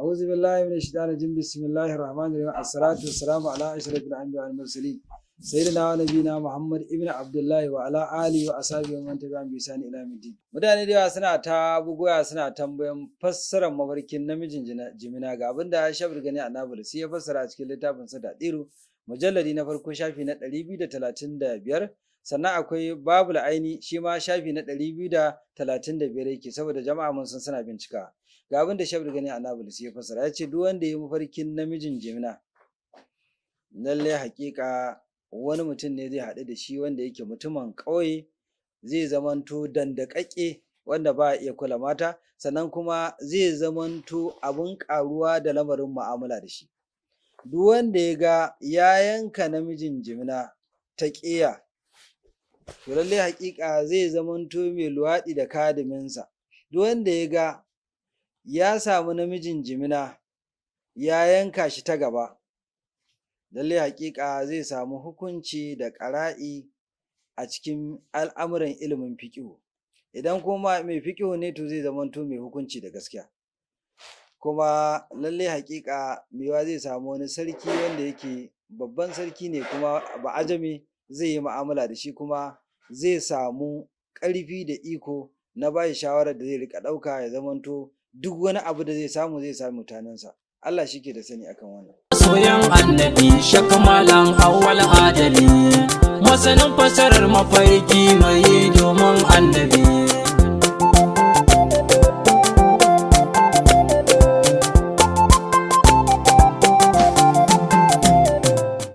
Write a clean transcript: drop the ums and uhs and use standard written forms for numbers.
أعوذ بالله من الشيطان الرجيم. بسم الله الرحمن الرحيم. الصلاة والسلام على أشرف الأنبياء والمرسلين، سيدنا ونبينا محمد ابن عبد الله وعلى آله وأصحابه ومن تبعهم بإحسان إلى يوم الدين. Mutane da yawa suna ta bugowa suna tambayan fassarar mafarkin namijin jimina. Ga abin da Shabir Gani Annabulsi ya fassara a cikin littafin sa Dadiru, mujalladi na farko, shafi na 235. Sannan akwai Babul Aini, shi ma shafi na 235 yake, saboda jama'a mun san suna bincika. Ga abin da Shabir Gani Annabulsi ya fassara, ya ce duk wanda ya yi mafarkin namijin jimina, lallai hakika wani mutum ne zai haɗu da shi wanda yake mutumin ƙauye, zai zamanto dandakakke wanda ba a iya kula mata, sannan kuma zai zamanto abun ƙaruwa da lamarin mu'amala da shi. Duk wanda ya ga ya yanka namijin jimina ta ƙeya, to lallai haƙiƙa zai zamanto mai luwaɗi da kadiminsa. Duk wanda ya ga ya samu namijin jimina ya yanka shi ta gaba, lallai haƙiƙa zai samu hukunci da ƙara'i a cikin al'amuran ilimin fiƙihu. Idan kuma mai fiƙihu ne, to zai zamanto mai hukunci da gaskiya. Kuma lallai haƙiƙa mai zai samu wani sarki wanda yake babban sarki ne kuma ba'ajame, zai yi mu'amala da shi, kuma zai samu ƙarfi da iko na ba shi shawarar da zai riƙa ɗauka, ya zamanto duk wani abu da zai samu, zai samu mutanensa. Allah shi ke da sani akan wannan. Soyan Annabi, Shakamalan Awwal Adali, masanin fasarar mafarki mai domin Annabi.